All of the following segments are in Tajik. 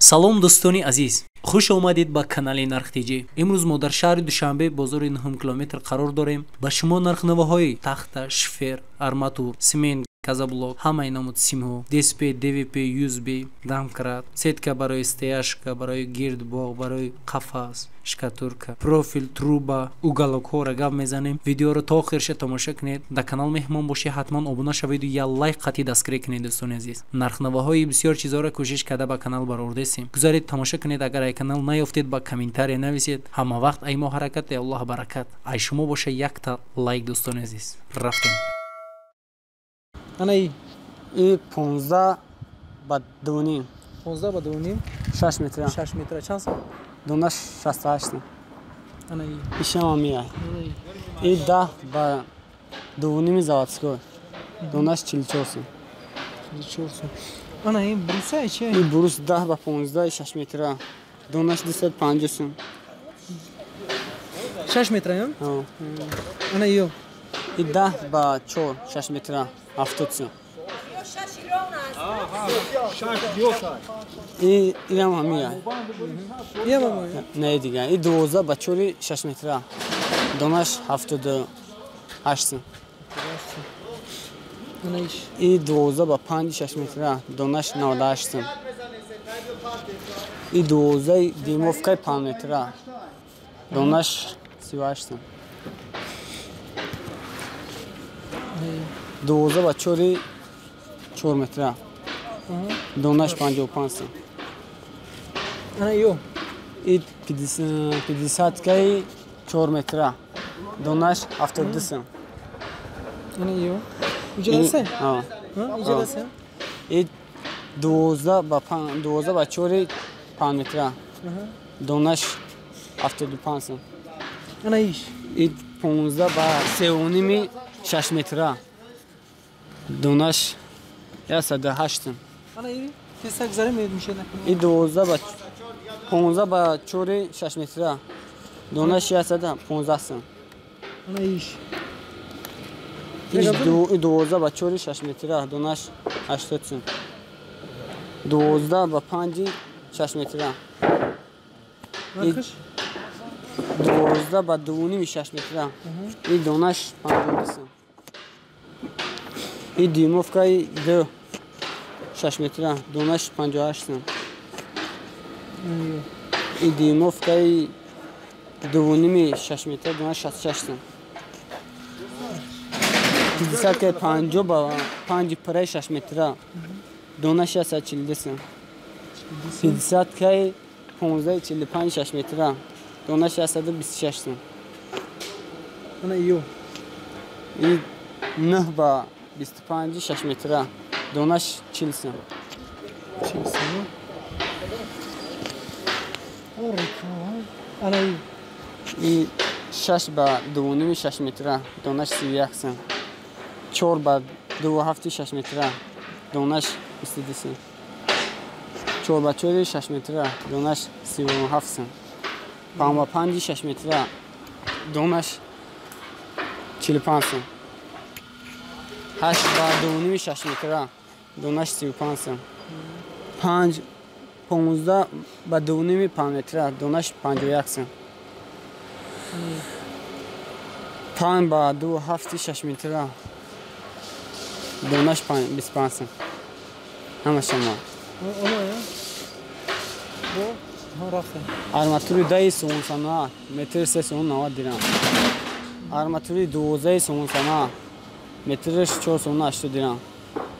Салом, дӯстони азиз, хуш омадед ба канали Нархтиҷӣ. Имрӯз мо дар шаҳри Душанбе, бозори 9 километр қарор дорем. Ба шумо нархнавоҳои тахта, шифер, арматур, семент, газоблок, ҳамаи намуд симҳо, ДСП, ДВП, ЮСБ, домкрат, сетка барои стяжка, барои гирдбоғ, барои қафас, штукатурка, профил, труба, уголокҳоро гап мезанем. Видеоро то охирша тамоша кунед. Дар канал меҳмон бошед, ҳатман обуна шаведу як лайк қатъи дастгирӣ кунед. Дӯстони азиз, нархнавоҳои бисёр чизҳоро кӯшиш карда ба канал баровардесем. Гузаред, тамоша кунед. Агар ай канал наёфтед, ба комментария нависед. Ҳама вақт ай мо ҳаракат, ай Аллоҳ баракат, ай шумо боша якта лайк. Дӯстони азиз, рафтем. Ана и? И 15 ба 2,5. 15 ба 2,5. 6 метра. 6 метра чанд сом? Дона 68. Ана и? Ишама мия. И 10 ба 2,5 заводской. Донаш 44 сом. 44 сом. Ана и бруса чи? И брус 10 ба 15, 6 метра. Донаш 250 сом. 6 метра, я? Ҳа. Ана ё? И 10 ба 4, 6 метра. 70 сом. И инам ҳамия. Иам ҳамия. Не, дига. И 12 ба 4, 6 метра. Донаш 78 сом. Ана иш? И 12 ба 5, 6 метра. Донаш 98 сом. И 12 дюймовкаи 5 метра. Донаш 38 сом. 12 ба 4, 4 метра. Донаш 55 сом. Ана ё? И 50-каи 4 метра. Донаш 72 сом. Ана ё? Иҷодасе? Ҳа. Иҷодасе? И 12 ба 5, 12 ба 4, 5 метра. Донаш 75 сом. Ана иш? И 15 ба 3,5, 6 метра. Донаш 108 сом. Ана и тезтар гузарем, мешед накунем. И 12 ба 15 ба 4, 6 метра. Донаш 115 сом. Ана иш? И 12 ба 4, 6 метра. Донаш 80 сом. 12 ба 5, 6 метра. Нархиш? 12 ба 2,5, 6 метра. И донаш 52 сом. И дюймовкаи 2, 6 метра. Донаш 58 сом. И дюймовкаи 2,5, 6 метра. Донаш 66 сом. 50-каи 50 ба 5 пираи 6 метра. Донаш 142 сом. 50-каи 15 45, 6 метра. Донаш 126 сом. Ана ё? И 9 ба 25, 6 метра. Донаш 40 сом. 40 сом. Ана и? И 6 ба 2,5, 6 метра. Донаш 31 сом. 4 ба 2,7, 6 метра. Донаш 22 сом. 4 ба 4, 6 метра. Донаш 37 сом. 5 ба 5, 6 метра. Донаш 45 сом. 8 ба 2,5, 6 метра. Донаш 35 сом. 5 15 ба 2,5, 5 метра. Донаш 51 сом. 5 ба 2,7, 6 метра. Донаш 25 сом. Ҳама шумо. Арматури 10 сомон метр 3 сомон 90 дирам. Арматури 12 сомон метрш 4 сомон 80 дирам.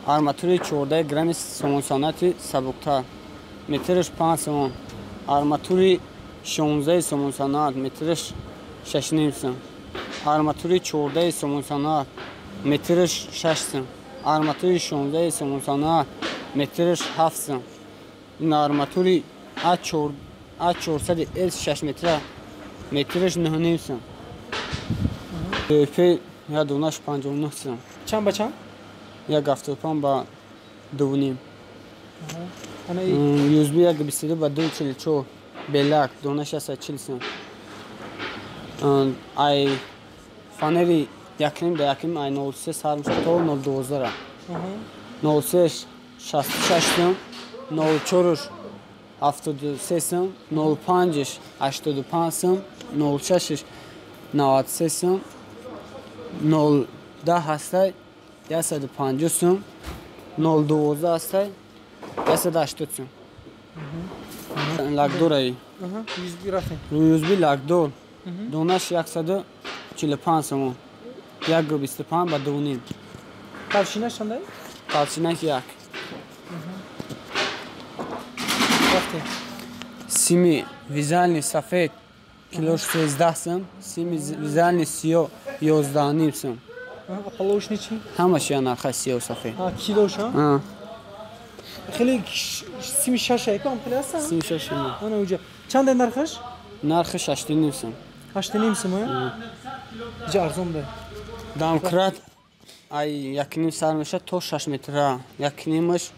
Арматури 14 грамми сомон саноати сабуктар метрш 5 сомон. Арматури 16 сомон саноат метрш 6,5 сом. Арматури 14 сомон саноат метрш 6 сом. Арматури 16 сомон саноат метрш 7 сом. Ин арматури А400 С 6 метра метрш 9,5 сом. ДВП я донаш 59 сом. Чанд ба чанд? 1,75 ба 2,5. USB 1,22 ба 2,44 белак донаш 140 сом. Ай фанери 1,5 ба 1,5 ай 0,3 сар мешавад то 0,12. 0,3 66 сом, 0,4 73 сум, 05-ш 85 сум, 06-ш 93 сум, 010 ҳастай 150 сум, 012 ҳастай 180 сум. Лакдораи. USB лакдор. Донаш 145 сум. 1.25 ба 2.5. Толщинаш чандай? Толщинаш 1. Сими визуальный сафед килош 13 сум, сими визуальный сиё 11.5 сум. Половишни чи? Ҳамаш я нарха сиё сафед. Килош, а? Хеле сими шаш ай кам хеле аст? Сими шаш. Ана уҷа. Чанд нархаш? Нархи 8.5 сум. 8.5 сум, а? Иҷа арзон да. Домкрат ай 1.5 сар меша то 6 метра. 1.5-ш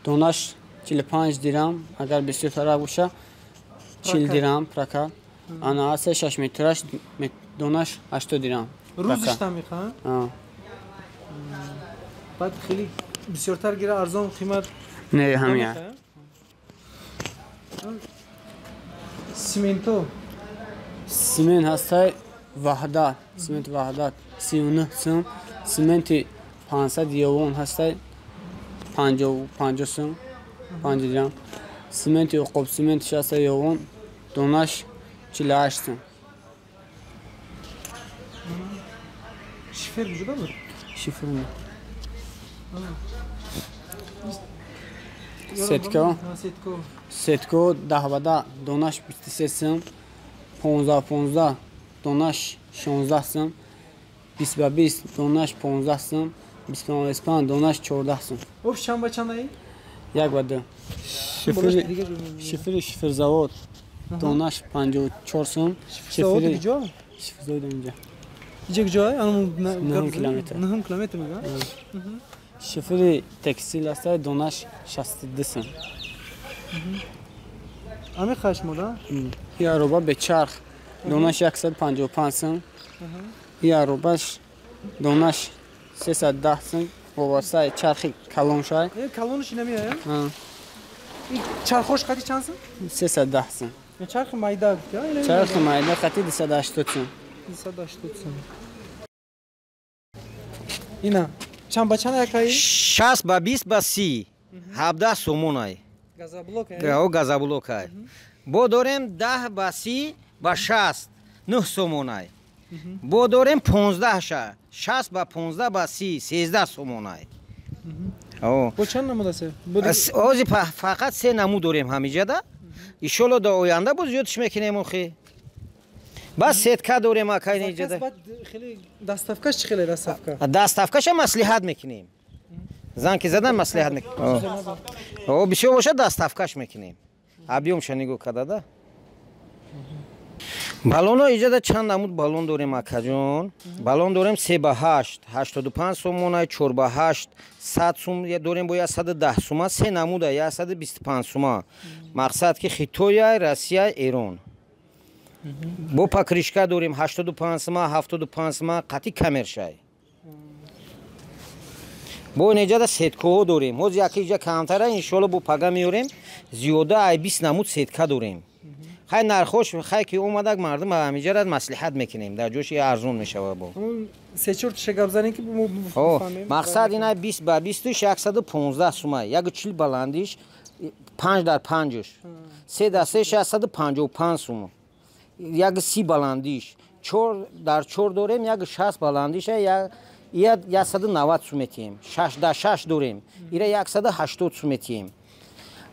донаш 45 дирам, агар бисёртара боша 40 дирам прокат. Ана 6 метраш донаш 80 дирам. Рӯзиш тамиқа? А. Баъд хеле бисёртар гира арзон қимат. Не, ҳамия. Сименто. Симент ҳастай Ваҳдат, симент Ваҳдат 39 сум, сименти 500 юан ҳастай 50 сум, 5 дирам. Сименти Уқоб симент 60 юан, донаш 48 сум. Шифер вуҷуда буд? Шифер не. Сетко. Сетко 10 ба 10 донаш 23 сум, 15 15 донаш 16 сум, 20 ба 20 донаш 15 сум, 25 25 донаш 14 сум. Оф чанд ба чанд ай? 1 ба 2. Шифери шиферзавод донаш 54 сум. Шиферзавод куҷо? Шиферзавод инҷа. Иҷа куҷо? 9 километр. 9 километр мега? Шифери текстил аст, донаш 62 сум. Ами хашмода? И ароба бечарх донаш 155 сум. И аробаш донаш 310 сум. Вобастаи чархи калон шай. Калонаш инамия? Чархош қати чанд сум? 310 сум. Чархи майда? Чархи майда қати 280 сум. 280 сум. Ина чанд ба чанд якаи? 60 ба 20 ба 30. 17 сомонай. Газоблок ай? О, газоблок ай. Бо дорем 10 ба 30 ба 60, 9 сомонай. Бо дорем 15 ша, 60 ба 15 ба 30, 13 сомонай. Бо чанд намуд аст? Ози фақат се намуд дорем ҳамиҷада. Иншолло дар оянда боз зиёдш мекунем охи. Бас сетка дорем акай ниҷада. Хеле доставкаш чӣ хеле доставка? Доставкаша маслиҳат мекунем. Зан ки задан маслиҳат мекунем. О, бисёр бошад доставкаш мекунем. Объёмша нигоҳ карда да. Баллоно иҷада чанд намуд баллон дорем акаҷон. Баллон дорем 3 ба 8, 85 сомона, 4 ба 8, 100 сум дорем бо 110 сума, се намуда 125 сума. Мақсад ки Хитоя, Россия, Эрон. Бо покрышка дорем 85 сума, 75 сума, қати камершай. Бо неҷада сеткоҳо дорем. Ҳозир яке иҷа камтара, иншоалло бо пага меорем. Зиёда ай 20 намуд сетка дорем. Хай нархош, хай ки омадак мардум ҳамиҷара маслиҳат мекунем. Дар ҷош арзон мешава бо. Се-чор тиша гап занем ки мо фаҳмем. Мақсад ина 20 ба 20 115 сума, 140 баландиш, 5 дар 5-ш. 3 дар 3 655 сума. 130 баландиш, 4 дар 4 дорем, 160 баландиша, 190 сум метиҳем. 6 дар 6 дорем, ира 180 сум метиҳем.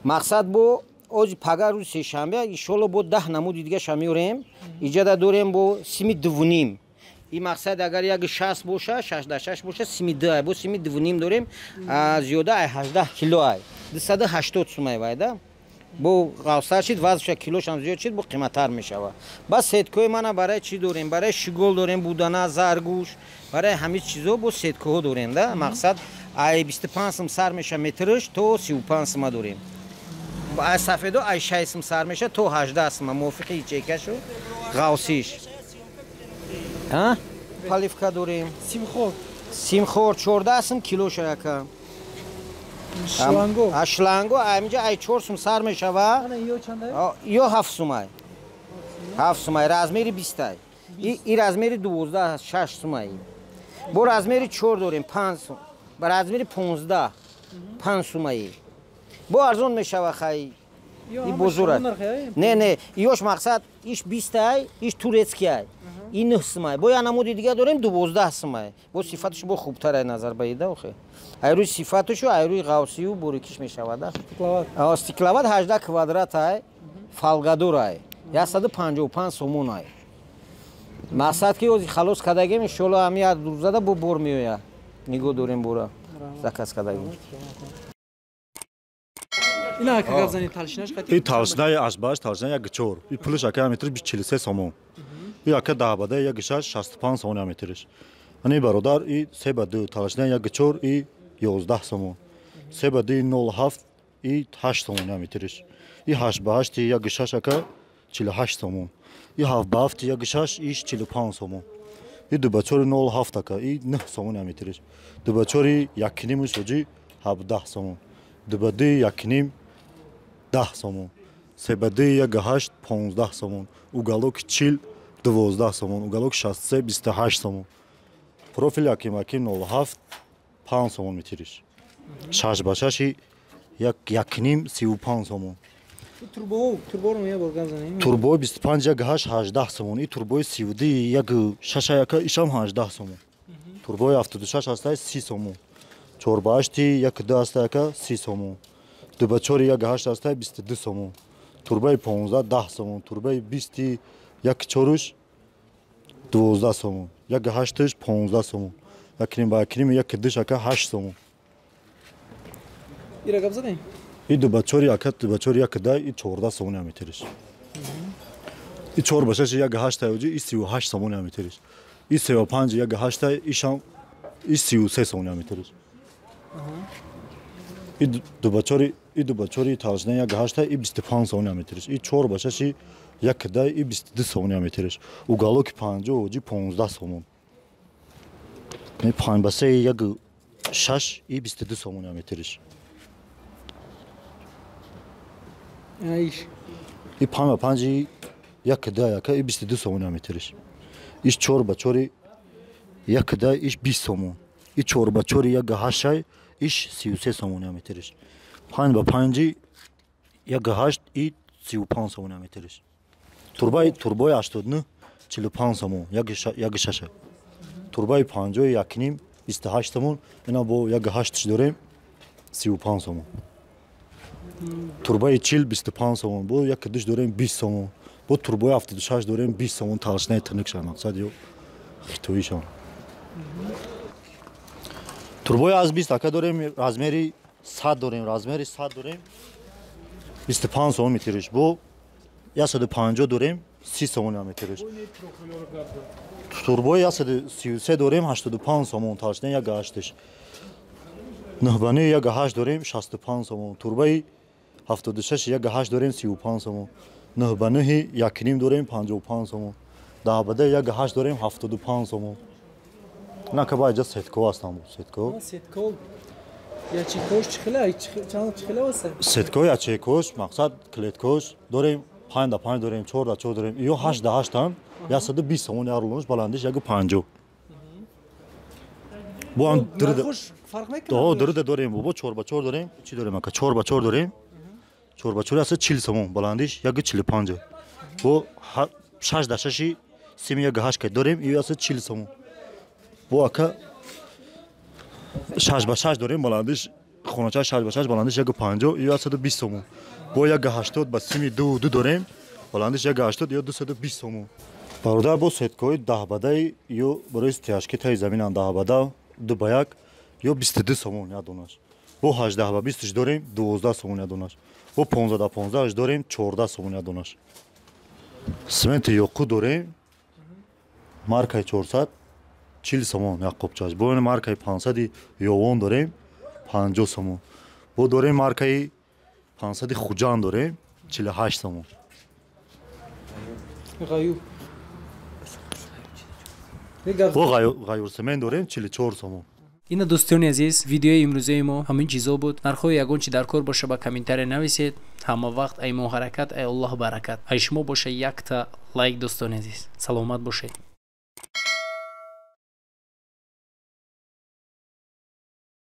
Мақсад бо ози пага рӯзи сешанбе иншоалло бо 10 намуди дигаша меорем. Иҷада дорем бо сими 2.5. Ин мақсад агар 160 боша, 6 дар 6 боша, сими 2, бо сими 2.5 дорем, зиёда ай 18 кило ай. 280 сум ай вайда. Бо ғавсар шид, вазнша килошам зиёд шид, бо қиматтар мешавад. Бас сеткои мана барои чӣ дорем? Барои шигол дорем, будана, заргӯш, барои ҳамин чизо бо сеткоҳо дорем, да? Мақсад ай 25 сум сар меша метрш то 35 сума дорем. Ай сафедо ай 6 сум сар меша то 18 сума, мувофиқи ячейкашу ғавсиш. Ҳа? Поливка дорем. Симхор. Симхор 14 сум килоша яка. Шланго. А шланго аминҷа ай 4 сум сар мешава. Ана ё чандай? Ё 7 сумай. 7 сумай размери 20 ай. И размери 12 6 сумай. Бо размери 4 дорем 5 сум. Ба размери 15 5 сумай. Бо арзон мешава хай. И бозура. Не, не, ёш мақсад иш 20 ай, иш турецкий ай. И 9 сумай. Бо я намуди дига дорем 12 сумай. Бо сифаташ бо хубтар ай назар ба ида охе. Ай рӯи сифаташу ай рӯи ғавсию бурикиш мешавад. Стекловат. А стекловат 18 квадрат ай, фалгадор ай. 155 сомон ай. Мақсад ки ози халос кардагем, иншоалло ҳами як рӯзада бо бор меояд. Нигоҳ дорем бора. Заказ кардагем. Ина ака гап зани талшинаш қати. И талшинаи ашбаш талшина 1.4. И пулиш ака метр 43 сомон. И ака 10 бада 1.6 65 сомон метриш. Ани бародар и 3 ба 2 талшина 1.4 и 11 сомон. 3 ба 2 0.7 и 8 сомон метриш. И 8 ба 8 1.6 ака 48 сомон. И 7 ба 7 1.6 иш 45 сомон. И 2 ба 4 0.7 ака и 9 сомон метриш. 2 ба 4 1.5 соҷи 17 сомон. 2 ба 2 1.5 10 сомон. 3 ба 2 1.8 15 сомон. Уголок 40 12 сомон. Уголок 63 28 сомон. Профил яким яким 0.7 5 сомон метриш. 6 ба 6 1.5 35 сомон. Турбо, турборо мея бор гап занем. Турбо 25 1.8 18 сомон. И турбои 32 1.6 яка ишам 18 сомон. Турбои 76 ҳастай 30 сомон. 4 ба 8 1.2 ҳастай яка 30 сомон. 2 ба 4 1.8 ҳастай 22 сомон. Турбои 15 10 сомон. Турбои 20 1.4 12 сомон. 1.8 15 сомон. 1.5 ба 1.5 1.2 яка 8 сомон. Ира гап задем? И 2 ба 4 яка 2 ба 4 1.2 и 14 сомон метриш. И 4 ба 6 1.8 таёҷи и 38 сомон метриш. И 3 ба 5 1.8 ишам и 33 сомон метриш. И 2 ба 4 и 2 ба 4 талшина 1.8 и 25 сомон метриш. И 4 ба 6 1.2 и 22 сомон метриш. Уголок 5 оҷи 15 сомон. Не 5 ба 3 1.6 и 22 сомон метриш. Иш. И 5 ба 5 1.2 яка и 22 сомон метриш. Иш 4 ба 4 1.2 иш 20 сомон. И 4 ба 4 1.8 иш 33 сомон метриш. 5 ба 5 1.8 и 35 сомон метриш. Турбаи 89 45 сомон 1.6. Турбаи 50 1.5 28 сомон. Ина бо 1.8 дорем 35 сомон. Турбаи 40 25 сомон. Бо 1.2 дорем 20 сомон. Бо турбои 76 дорем 20 сомон. Талшинаи тинукша мақсад ё хитоишон. Турбои аз 20 ака дорем размери 100 дорем, размери 100 дорем 25 сомон метриш. Бо 150 дорем 30 сомон метриш. Турбои 133 дорем 85 сомон. Талшинаи 1.8. 9 1.8 дорем 65 сомон. Турбои 76 1.8 дорем 35 сомон. 9 1.5 дорем 55 сомон. 10 1.8 дорем 75 сомон. На каба иҷа сетко ҳастам, сетко. Сетко ячейкош чихела, чанд чихела аст? Сетко ячейкош, мақсад клеткош дорем 5 да 5 дорем, 4 да 4 дорем. Ё 8 да 8 тан 120 сомон як рулонш баландиш 1.50. Бо ам дирда фарқ мекунад? Дирда дорем, бо 4 ба 4 дорем. Чӣ дорем ака? 4 ба 4 дорем. 4 ба 4 аст 40 сомон, баландиш 1.45. Бо 6 да 6 7.8 ка дорем, ё аст 40 сомон. Бо ака 6 ба 6 дорем, баландиш хонача 6 ба 6 баландиш 1.50 ё 120 сомон. Бо 1.80 ба 7.2 2 дорем, баландиш 1.80 ё 220 сомон. Бародар бо сеткои 10 бадаи ё барои стяжки таи заминан 10 бада 2 ба 1 ё 22 сомон як донаш. Бо 18 ба 20 дорем 12 сомон як донаш. Бо 15 ба 15 дорем 14 сомон як донаш. Сменти ёқу дорем маркаи 400 40 сомон як қопчаш. Бо ин маркаи 500 Ёвон дорем 50 сомон. Бо дорем маркаи 500 Хуҷанд дорем 48 сомон. Ғаюр. Бо ғаюр семен дорем 44 сомон. Ина, дӯстони азиз, видеои имрӯзаи мо ҳамин чизо буд. Нархҳои ягон чи дар кор боша, ба комментария нависед. Ҳама вақт ай мо ҳаракат, ай Аллоҳ баракат, ай шумо боша якта лайк. Дӯстони азиз, саломат бошед.